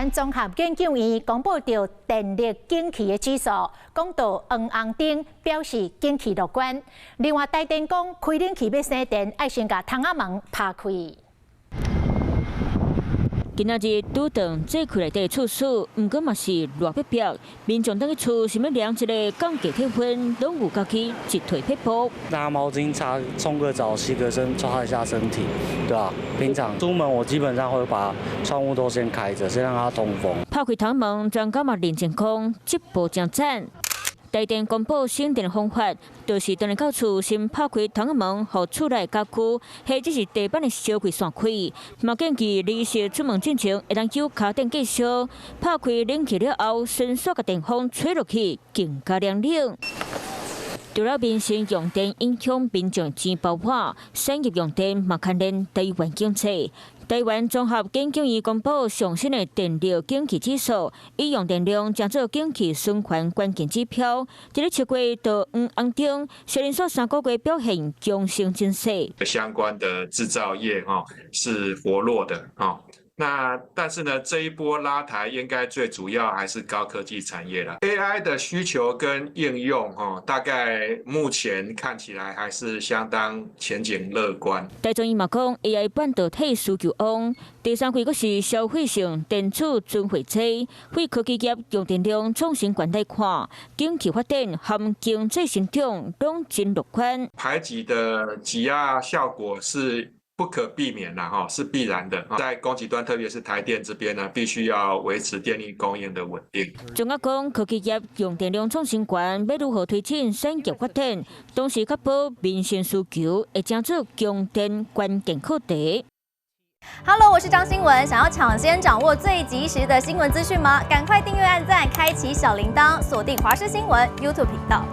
灣綜合研究院公布著電力景氣的指數，講到黃紅燈，表示景氣樂觀。另外，台電講開冷氣欲省電，愛先共窗仔門拍開。今仔日拄頓這開內底厝事，毋過嘛是熱逼逼。民眾轉去厝想欲量一下降低體溫，攏有家己一提撇步。拿毛巾擦，沖個澡，洗個身，擦一下身體，對吧？平常出門我基本上會把窗戶都先開着，先讓它通風。拍開窗門，專家嘛認證講，這步誠讚。台電公布省電方法，就是當日到厝先拍開窗仔門，予厝內家具或者是地板的燒氣散開。嘛建議離時出門進前，會當揪跤墊繼續拍開冷氣了後，迅速共電風吹落去，更加涼冷。除了民生用電影響民眾錢包外，產業用電嘛牽連台灣經濟。台灣綜合研究院公布上新的電力景氣指數，以用電量當做景氣循環關鍵指標，佇咧7月到黃紅燈，雖然說3個月表現強勢真勢。相關的製造業哈是活絡的哈。那但是呢，這一波拉抬應該最主要還是高科技產業啦。AI 的需求跟應用，哈，大概目前看起來還是相當前景樂觀。台中伊嘛講，AI 半導體需求旺，第三季閣是消費性電子存貨濟，非科技業用電量創新懸來看，景氣發展和經濟成長攏真樂觀。排擠的擠壓效果是不可避免啦，哈，是必然的。在供給端，特別是台電這邊呢，必須要維持電力供應的穩定。專家講，科技業用電量創新懸，欲如何推進產業發展，同時確保民生需求，會成做供電關鍵課題。 Hello，我是張新聞，想要搶先掌握最及時的新聞資訊嗎？趕快訂閱、按讚、開啟小鈴鐺，鎖定華視新聞 YouTube 頻道。